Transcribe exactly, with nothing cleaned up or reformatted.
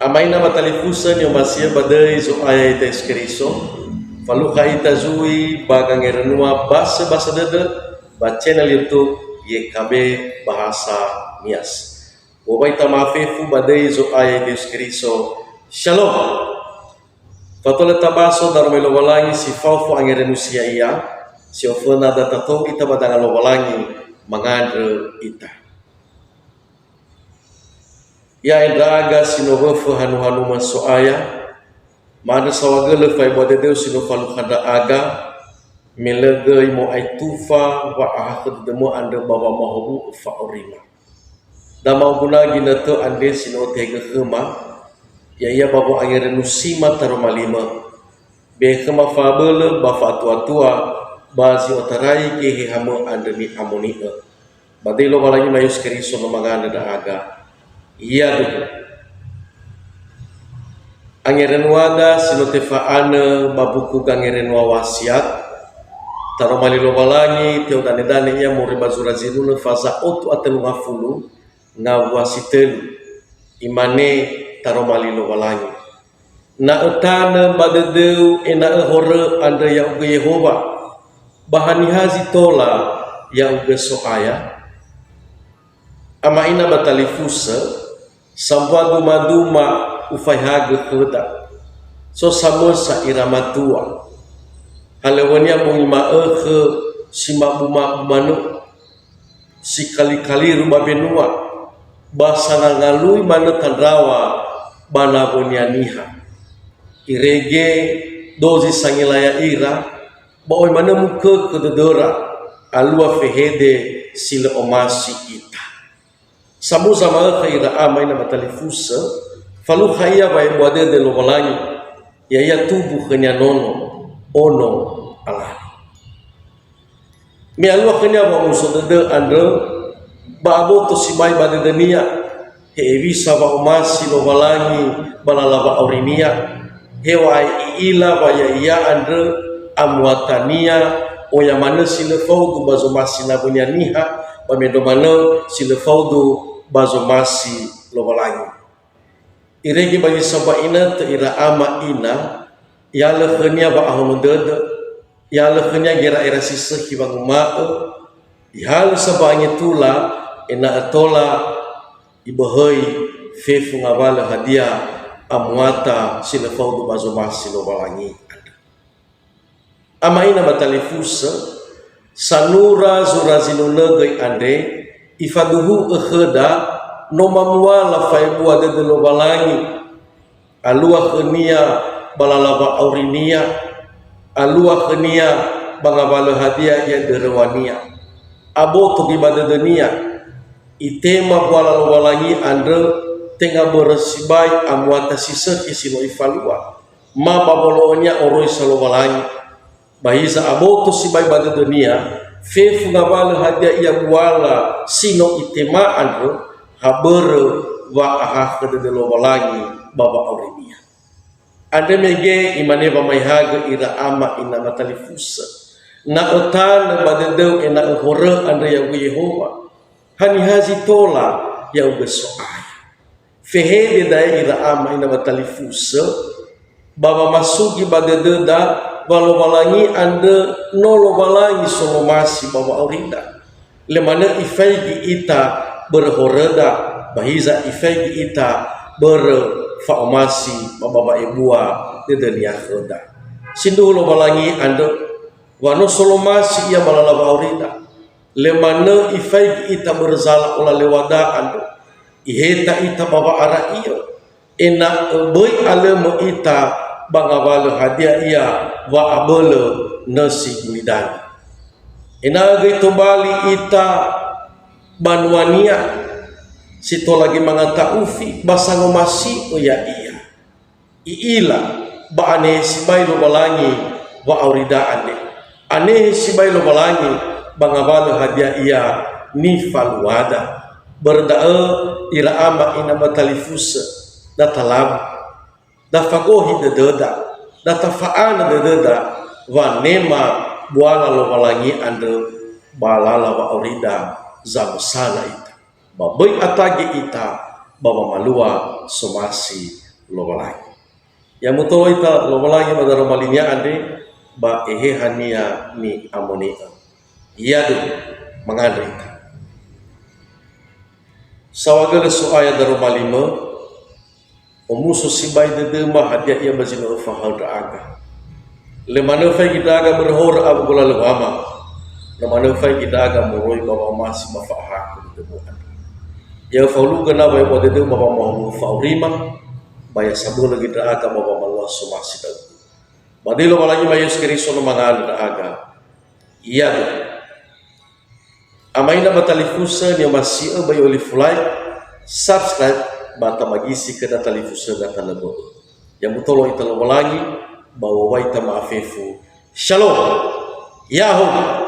Ama ina ba talifusö ni'omasi'ö ba döi Zo'aya ita Yesu Keriso, falukha ita zui ba gangerenua basöbasö dödö ba channel YouTube Y K B Bahasa Nias. Wowai ita ma'afefu ba döi Zo'aya ita Yesu Keriso. Shalom. Fatolö tabaso daroma Lowalangi si fao fo'angerenusi ya'ia, si oföna da tatou ita ba danga Lowalangi mangandrö ita. Ya'e ndra'aga si no wöfö hanu-hanumö So'aya, ma'andrö saohagölö fa'ebua dödöu si no falukha ndra'aga, me lö göi mo'aitufa wa'ahakhö dödömö andrö ba wamahowu'ö fa'aurima. Da ma'ugunagi ginötö andre si no tehegö khöma, ya'ia ba wo'angerenusima taroma limö. Be khöma fa'abölö ba fa'atuatua ba zi otarai gehehamö andrö ni'amoni'ö. Ba döi Lowalangi ma Yesu Keriso no mangandrö ndra'aga. Yaduhu. Angerenuada si no tefa'anö ba buku Gangerenua Wasiat, taroma li Lowalangi, te'odane-dane ia moroi ba zura zinunö faza otu a tölu ngafulu ngawua si tölu. Imane taroma li Lowalangi, "Na ötanö ba dödöu ena'ö horö andrö ya'ugö Yehowa, ba haniha zi tola ya'ugö So'aya?" Ama ina ba talifusö, sambua duma-duma ufaehagö khöda. So samösa ira matua. Halöŵönia bongi ma'ökhö si mabu-mabu manö, si kali-kaliru ba mbenua, ba sangangalui manö tandraŵa ba nawönia niha. Irege dozi sangila ya'ira, ba oi manö mukökö dödöra, alua fehede si lö omasi ita. Samuza ma'ökhö ira ama ina ba talifusö, falukha ia wa'ebua dödö Lowalangi, ya'ia tumbu khönia nono, ono alalu. Me alua khönia wa'omuso dödö andrö, ba aboto sibai ba dödönia, he hewisa wa'omasi Lowalangi ba lala wa'aurinia, heŵa'ae i'ila wa ya'ia andrö amuatania, oya manö si lö faudu ba zomasi nawönia niha, ba mendrua manö si lö faudu ba zomasi Lowalangi. Irege ba zi sambua inötö ira ama ina, i'alö khönia wa'ahono dödö, i'alö khönia gera'era si sökhi wanguma'ö, ihalö sambua angetula, ena'ö tola iböhöi fefu ngawalö hadia amuata si lö faudu ba zomasi Lowalangi andrö. Ama ina ba talifusö, sanura zura zinunö göi andre, ifaduhu'ö khöda no mamuala fa'ebua dödö Lowalangi, alua khönia ba lala wa'aurinia, alua khönia ba ngawalö hadia ia döröŵania. Aboto göi ba dödönia, itema buala Lowalangi andrö tenga börö sibai amuata si sökhi si no ifalua, ma ba wolo'önia oroisa Lowalangi. Ba hiza aboto sibai ba dödönia, fefu ngawalö hadia ia buala si no itema andrö, ha börö wa'ahakhö dödö Lowalangi ba wa'aurinia. Andre mege imane wamaehagö ira ama ina ba talifusö, "Na ötanö ba dödöu ena'ö horö andrö ya'ugö Yehowa, haniha zi tola ya'ugö So'aya?" Fehede da'e ira ama ina ba talifusö, ba wamasugi ba dödöda wa Lowalangi andrö no Lowalangi solomasi ba wa'aurida. Lö manö ifaigi ita börö horöda, ba hiza ifaigi ita börö fa'omasi ba, ba wa'ebua dödönia khöda. Sindruhu Lowalangi andrö, wa no solomasi ia ba lala wa'aurida. Lö manö ifaigi ita börö zala olalewada andrö. Iheta ita ba wa'ara'iö, ena'ö böi alömö ita ba ngawalö hadia ia wa'abölö nösi gulidanö. Ena'ö göi tobali ita banuania si tola göi mangata'ufi ba sangomasi'ö ya'ia. I'ila ba anehe sibai Lowalangi wa'aurida andre. Anehe sibai Lowalangi ba ngawalö hadia ia nifaluada. Börö da'ö, ira ama ina ba talifusö, da talabu, da fagohi dödöda, da tafa'anö dödöda, wanema buala Lowalangi andrö ba lala wa'aurida zamösana ita. Ba böi atage ita ba wamalua somasi Lowalangi. Ya mutolo ita Lowalangi ba daroma linia andre ba ehehania ni'amoni'ö. Yadu, mangandrö ita. Saohagölö So'aya daroma limö, omuso sibai dödöma hadia ia ba zi no öfahaö ndra'aga. Lö manö faigi ndra'aga börö horö awö golalö wama. No manö faigi ndra'aga moroi ba wamasi ba fa'ahaku dödömu andrö. Ya öfahulugö na wa ya'ua dödöu ba wamahawu fa'aurima, ba ya sabölö göi ndra'aga ba wamalua somasi da'ö. Ba döi Lowalangi ma Yesu Keriso no mangandrö ndra'aga. Yadu. Amaina ba talifusö ni'omasi'ö ba i'olifu like, subscribe, ba tamagisi khöda talifusöda tanö bö'ö. Ya mutolo ita Lowalangi, ba wowai ita ma'afefu. Shalom. Yahoo.